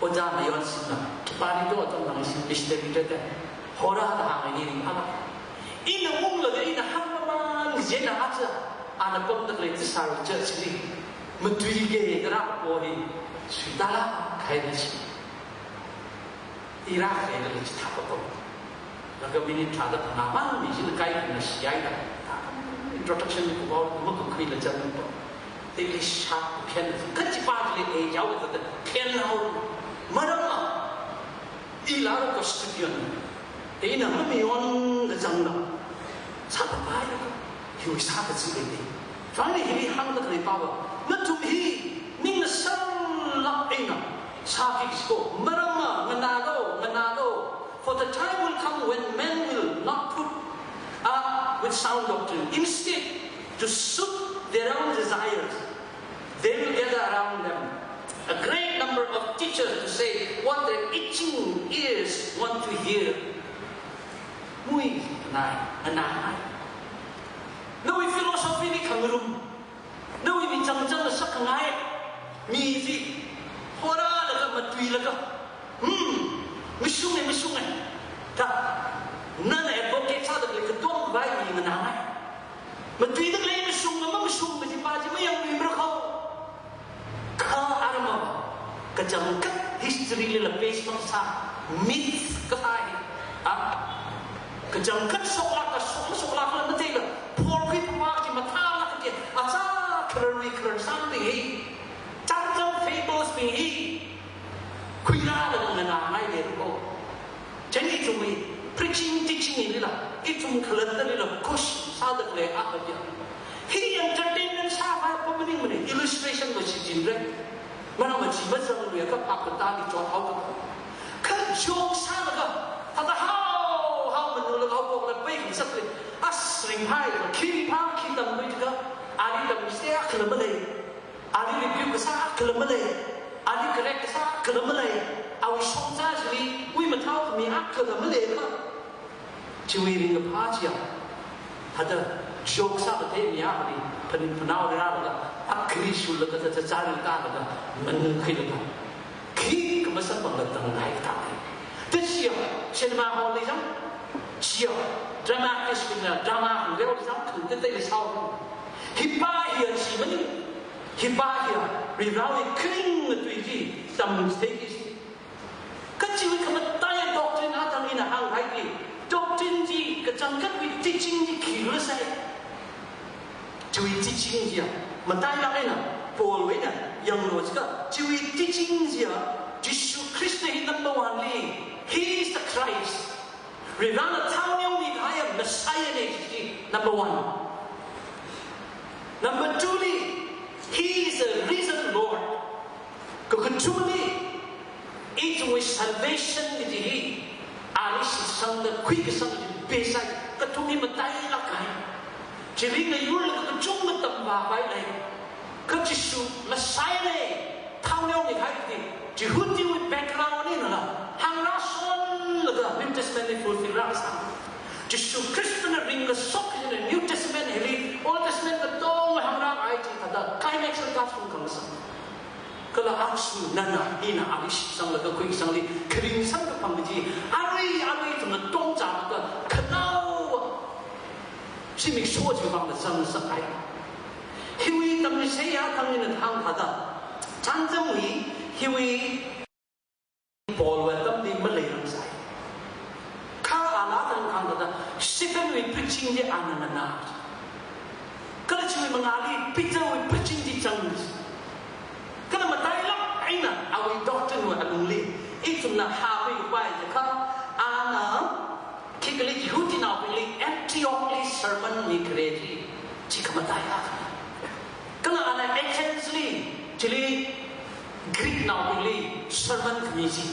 Ojā mayon sina, khipāli do atam nang ishi missionary tete. Hora da hānga ni ring ala. Ina unglaga ina hāngmamān jina aja, ana pamda khalei Thisar church li. Matuike da rākapo hi, suitala, khaili chi. Ira khaili chithā papam. Laga minute tharāda phangā mang mi china kaikhana shihaida. Introduction li kupao, makakhuila chānpa. Teli shak khen, kachipāli e yao da khen hao. Maramva, ila ko studio na. Eina mamayon kachangla. Sāpapai, hiwui sākachi lei. Chieina hili hāngda khalei pava, nathum hi, ningna sālāk eina sāki kaji ko, maramva, nganālu, nganālu. For the time will come when men will not put up with sound doctrine. Instead, to suit their own desires, they will gather around them a great number of teachers to say what their itching ears want to hear. Mui, nai, nai. Nawui philosophy li khangarum. Nawui michang chang sākhangai mi chi, horalaga matuilaga, hmm, mashunge, mashunge. Da, nana advocate sāda khalei katonga vai mi nganāngai. Matuida khalei mashunga, mamashunga kaji pa chi mayangluimara kho. Kha arma, kachangkhat history lila base masā, myth kasā hi. A, kachangkhat shoklāk, kashok mashoklāk kala matheila, phorkhui phawa kaji mathālāk kaji, achā khararwui kharar sāngda hi. Chānjam fables bing hi. Khuirālaga nganāngai lei ko. Chieina ithumwui preaching, teaching lila, ithum khalatta lila, kush sāda khalei akha ya. Hi entertainment sākhavai apam maningmana, illustration va shichinra. Maramva chi mazangluiakha phap katāli chothaokha. Kha joke sālaga, thāda hao, hao manulaga haophoklaga pai khangasak lei. As ringhailaga, khi phā, khi tamluilaga, ali tamchithei akhala malei. Ali rebuke kasā akhala malei. Ali correct kasā kala malei, awui shongza chili, wui mathāo khami akha kala malei kha. Chiwui ringkaphā chiya, thāda joke sākathei mi akhali, phaning phanao rālaga, akhali shulaga, thāda chāchāri tālaga, manukhuilaga, khikha masamphangla tangngai tāki. Thāda chiya, cinema hall li zang, chiya, drama artist bingna drama hall li zang, khangateiteili sāo. Hipa hiya chi maning, hipa hiya, Varivarāwui kharinga tui chi, tamchitheiki. Kha chiwui khamataiya doctrine atam ina hānghai ki, doctrine chi kachangkhatwui teaching chi khi rāsai. Chiwui teaching chiya, matailāk eina, Paulwui eina, yanglu jiakha, chiwui teaching chiya, Jishu Khrista hi number one li, He is the Christ. Varivarāna thao neomikahaiya Messiah na chi number one. Number two li, He is a risen Lord. Kakathumali, ithumwui salvation kaji hi, ali shitsangda khuikasang chi pesai, kathum hi matailāk kahai. Chili ngayurlaga kachungkha tamvāpai lei. Kha Jishu Messiah na, thao neomikahai kaji, Jihudiwui background eina la, hāngrāshonlaga New Testament li fulfill rākasā. Jishu Khristana ringkashok hina New Testament hili, Old Testament katonga hāngrākahai chi thāda climax la kashung khangasak. Kala aja nana, ina ali shitsanglaga khuikasangli, kharing samkaphang chi, arui, arui ithumna tongchālaga, khanao, zimiksho chiwui vangla zangsakhai. Hiwui tamchitheiya atam ina hāng thāda, chānjamwui, hiwui Paulwui atamli maleirang sai. Kha ana atam hāngda, Stephenwui preaching chi ana nganā. Kala chiwui mangāli Peterwui preaching chi zang. Kala matailāk eina awui doctrinewui alungli, ithumna hāngkhuipai jiakha, ana khikhalajila Jihudinaobingli Antioch li sermon mikhare chi, chi khamatailāk. Kala ana Athens li, chili Greeknaobingli sermon khami chi.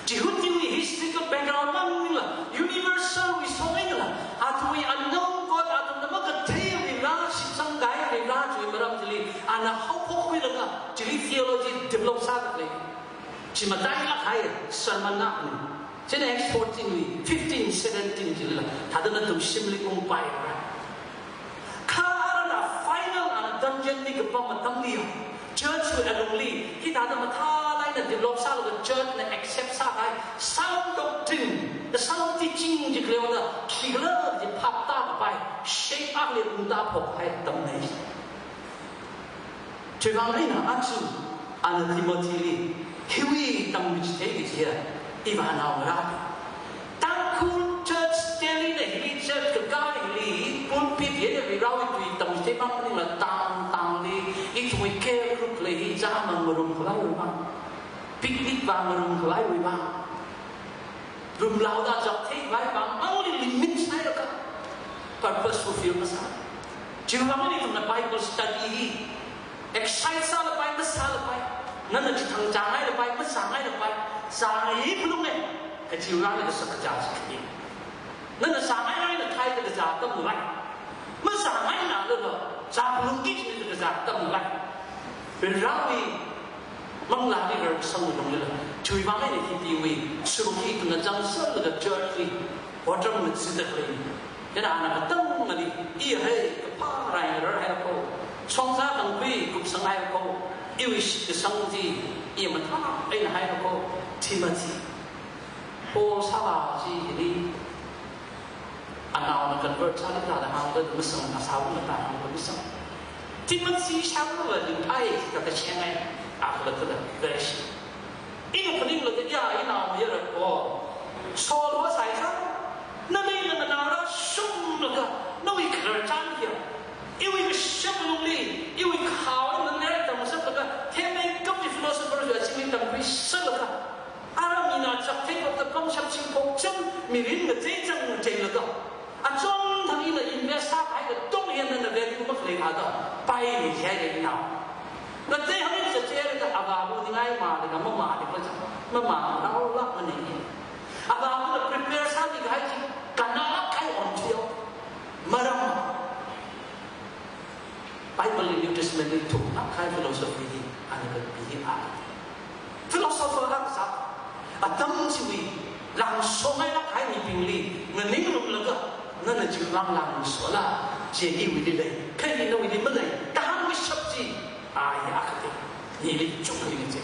Jihudiwui historical background maningla, universalwui song eina la, athumwui unknown God, athumna makathei Varivarā, shitsangkahai Varivarā chiwui maram chili, ana haophokkhuilaga, chili theology develop sāda khalei. Chi matailāk kahai sermon na ni. Chieina Acts fourteen wui, fifteen, seventeen chilila, thāda nathum shimli ungpaira. Kha arana final ana dungeon li kapam atamli, church wui alungli, hithāda mathālāk eina develop sālaga church na accept sākahai, sound doctrine, the sound teaching chi khaleoda, khikhala chi phaptākapai, shape akhali ungtāphokkahai atam nei. Chiwuivang eina aja, ana Timothyli, hiwui tamchithei kajiya, ivānao ngarā. Tangkhul church Delhi na hili church kakā hili, pulpit hina Varivarāwui tui tamchithei mang maningla tang tangli, ithumwui care group khalei hi zāmang ngarumkhavaiwui vang. Picnic vāngarumkhavaiwui vang. Rumlaoda chaptheikhavai vang, only limit sāhailaga, purpose fulfill masā. Chiwuivang eina ithumna Bible study hi, excite sālapai, masālapai. Nana chithang chāngailapai, masāngailapai. Sāngai phalunge, kachiwui vang eina kasā kazā chi khani. Nana sāngai eina khai kazā atam ngai. Masāngailala, zāphalungki kajina kazā atam ngai. Varivarāwui manglāli rarsangwui lunglila, chiwuivang eina hitiwui, suru hi ithumna zangserlaga church li, otram ngatsidalei. Chieina ana katangali, i hi kaphā rai ngararhai ko, shongza kangkhui kupsanghai ko, iwui shitkasang chi, i mathā eina hai ko, Timothy. Paul sāla chi hili, anaona convert sāli thāda hāngda masang, asāvana thāda hāngda masang. Timothy sāvana ringphai, thāda shengai, akhala thāda fresh. Ina phaninglaga ya, inao mayara ko. Saul ho saisa, nali nana nara shumlaga, nawui khararchan hiya. Iwui kashap lungli, iwui khao nana tamsālaga, themei kapli philosopher ya chingli tamkhuisālaga. Ara mina chapthei phokta pangshap shingphok chang, mirin ngachei chang ngacheilaga. Achon thang ina invest sākahai katonga hi nana value makhalei thāda, pai ni jai le nao. Ngatei hang ina chachei le da avāva ningai maleila mamaleila chang, mamalaola manei. Avāvana prepare sāmikahai chi, kannalāk kahai on thiyo. Maram. Bible li New Testament li thuklāk kahai philosophy hi, ana kapi hi a. Philosopher akha sā, atam chiwui langshongai lāk kahai mibingli nganingrumlaga, nana chiwui vang langshonla, chi iwuili lei, kha hi nawuili malei, da hāngmishap chi, a ya akhati, nili chungkha ning chi.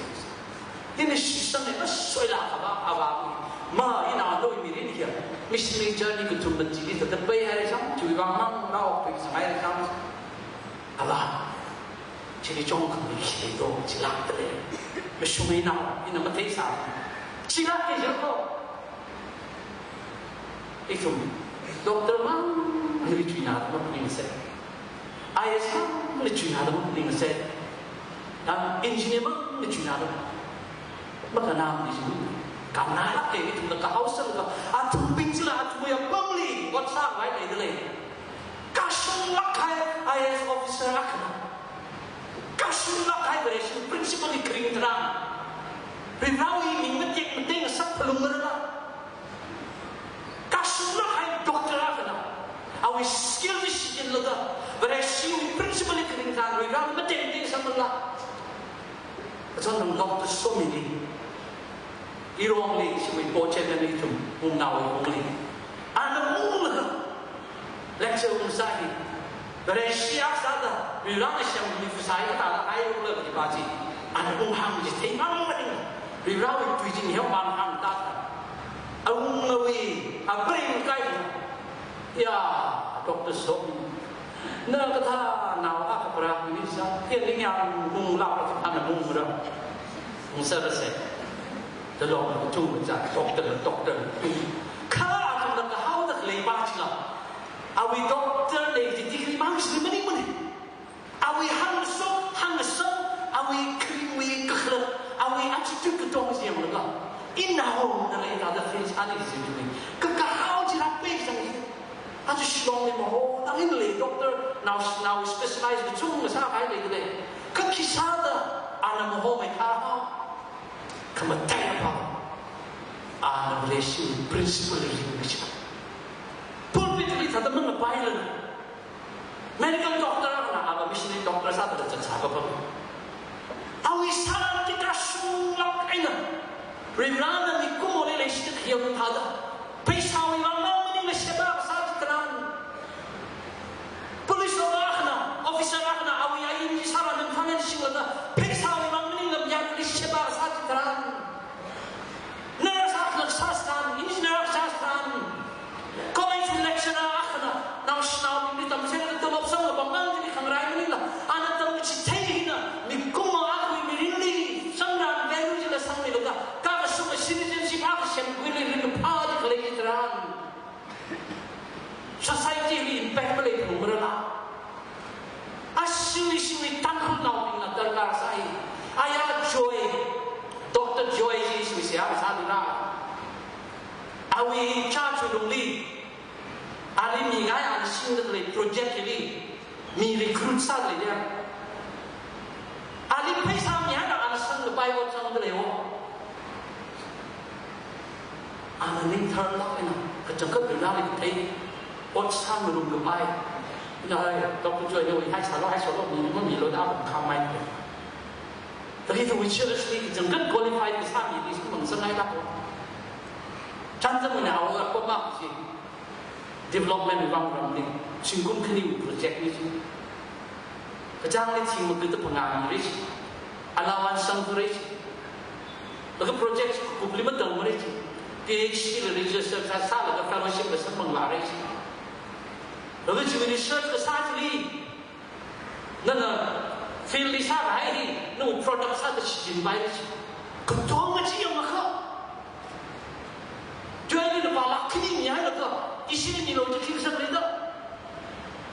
Ina shitsang eina soila kaba, ava, ma ina nawui mirin hiya, missionary journey kathum machili thāda paihaira shang, chiwui vang mang rao paisanghai shang. Ava, chili chong khami khi do, chilāk da lei. Mashungainao, ina matheisā. Chilāk da jiko. Ithum, doctor mangli chuina da maphaningsai. I A S mangli chuina da maphaningsai. Am, engineer mangli chuina da. Makanam di jin. Kamna lāk da ithumna kahaosang ka. Athumbing chila athumwui apamli, ot sākhavai leida lei. Kashunglāk kahai I A S officer akhana. Kashunglāk kahai Vareshi principal li kharing tharan. Ringrao hi ming matek mateng sak phalung marala. Kashunglāk kahai doctor akhana. Awui skill hi shichinlaga, Vareshiwui principal li kharing tharan, ringrao matek mateng sak marala. Achon nang doctor Somili, irongli, ishiwui po chairman ithum, Pumnaowui ungli. Ana unglaga, lecture ungsā hi. Vareshi akha sāda, ringrao na shemli phasā hi kathāda ai unglaga hi pa chi. Ana unghāng chi theimang maning. Ringraowui tui chi hi hāngmang hāngda. Awungawui, apring kai. Ya, doctor Som. Na kathānao akha para minister, ya ningyāng munglāk kathāna mungra. Mungsarase. Dalong kachungkha, doctor, doctor. Kha athumna kahaoda khalei pa chila. Awui doctor lei degree mang shili maningmana. Awui hāngshok, hāngshok, awui kharingwui kakhalat, awui attitude katong chi yanglaga. Ina hona lei thāda face ani chi tui. Ka kahao chi rāpei sang chi. Aja Shillong li maho, tang ina lei doctor, nao, nao specialize kachungkha sākahai leida lei. Kha khi sāda, ana mahomeikha hao. Khamataiya pa. Ana Vareshi principal li ringmi chi. Pulpit li thāda mangapailala. Medical doctor akhana, ava missionary doctor sāda zatsā kapam. Awui sāran chi kashunglāk eina. Ringrao na mikumoli leishida khayang thāda. Pheisāwui vang mang maningla sheba kasā chitharan. Police akhana, officer akhana, awui ain chi sāran nang khanan shinglaga. Pheisāwui vang maningla mayarli sheba kasā chitharan. Nurse akha sāsātharan, engineer akha sāsātharan, college lecturer akhana, naoshinaobingli tamchitheida tolop samkaphang mang chili khangarai maningla, ana tamchithei hina, mikumo akhawui mirinli, samran value chila sangmilaga, kakashunga citizenship akha semkhuili ringkaphā chi khalei chitharan. Society li impact maleiphalung marala. Ashi ishiwui Tangkhulnaobingna darkar sai. Aya Joy, Doctor Joy chi ishiwui seihā sālila. Awui church lungli, ali mikahai ana singda khalei project li, mi recruit sālei ya. Ali pheisā mihaida ana sangkapai ot sangda lei o. Ana ning tharlāk eina, kachangkhat ringrali kathei, ot sāngarumkapai. Ina hai, Doctor Joy nawui haisālo, haisālo, mi, mamiloda apam khamai. Tadi tu church li kachangkhat qualified kasā mili sumang sangailāk o. Chānjam eina awui apam chi. Development wui vang ramli, zingkum khaniwui project ni chi. Kachāngli thing makada phangā mira chi. Allowance sangthura chi. Laga project kupli matalmara chi. P H D la register sā, sālaga fellowship la samphanglāra chi. Laga chiwui research kasā chili. Nana field li sākahai hi, nawui product sāda shichinpai chi. Katonga chi yangakha. Joy li napa lakh khani mihailaga, ishili milo chi khi sāleida.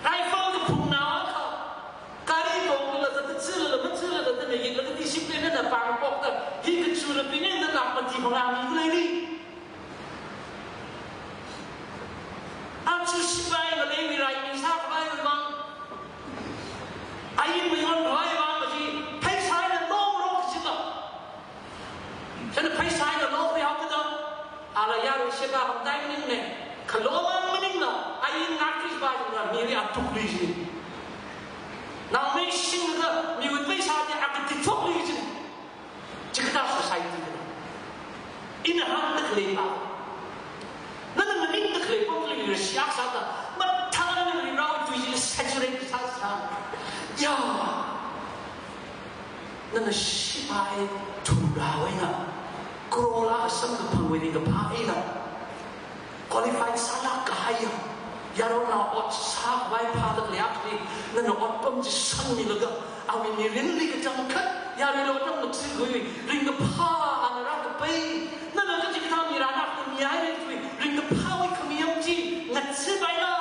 Rifle kaphungnao akha. Gari tongla, zat chila, ma chila, zat na yila, zat discipline na pāng pokta. Hi kachurabingna lakh mati phangā mikhuileili. Aja sipai ngaleiwui rai mi sākhavai mang. Ain mayonkhavai mang kaji, pheisā eina longrok kajila. China pheisā eina longri haokada. Ala yarui sheba hamtai maningmana. Khalomang maningla, ain ngakri ba jila, mili atukli ji. Naomeishingda, miwui pheisā chi akatithokli ji. G Chikathā society na. Ina hāngda khalei pa. Nana nganingda khalei pamli rāshak sāda, mathālāk eina Varewui tui chili saturate sāsā. Ya. Nana shipai thumrāwui eina, crore akha samkaphangwui ringkaphā eina, qualified sālāk kahaiya yaronao ot sākhavai phāda khalei akhali, nana otpam chi sangmilaga, awui mirinli kachangkhat, yaruili otram ngathakhuiwui ringkaphā ana rākapai, nana kachikathā mi rānakna mihaira chiwui ringkaphāwui khamayam chi ngathāpaila.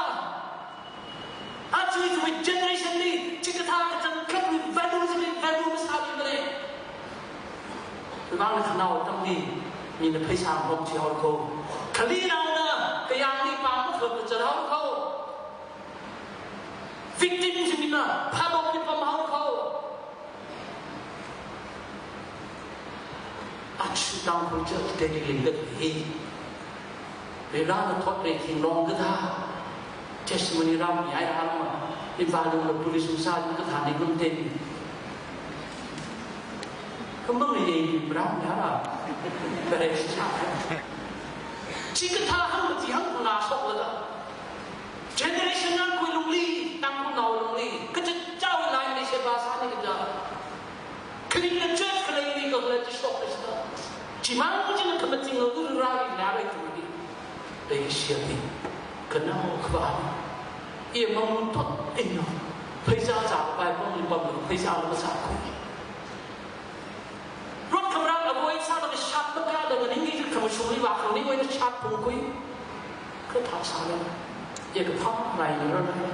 Aja chiwui generation li chikathā kachangkhatwui value chili value masāmimana. Vang khanao atamli mina pheisā ngahom chihaora kho. Khalinaona kayāngli pāng makhap kazat haora kho. Victim chi mina phātokli pamhaora kho. Aja Tangkhul church Delhi lingda hi. Varena thotreikhinglong kathā testimony rāmihaira ma. Imphal lungli police masā kathā ninglum teni. Khamang yei rāmihaira. Kare sha. Chikathā hāngda chi hāngkhangasoklaga, generation ngarānkhui lungli, Tangkhulnao lungli, kachichāwui line li sheba sāni kaja. Kharing na church khalei khalei chishok kashida. Chimang china khamaching ngarāra rai tuli. Leikashiyabing, khanao khavābing, i mang thot eina pheisā zākapai pamli pamlaga pheisā masākhui. Rot khamarān avoid sālaga shat makāda nganingli khamashungli vākhanganing eina shat phungkhui. Kathā sālala, ya kaphā ngaingararlala,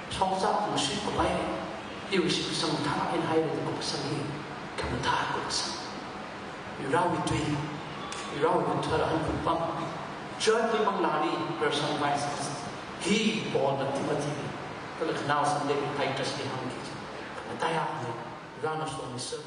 shongza mashuikapai, iwui shitkasang thā eina haira da kupkasang hi, khamathā kupkasang. Varewui tui, Varewui tui rāhānkhui pam. Church li manglāli, person wise. Hi Paulna Timothy li, kala khanao Sunday Titus li hāngki. Khamataiya ni, Varena somisā.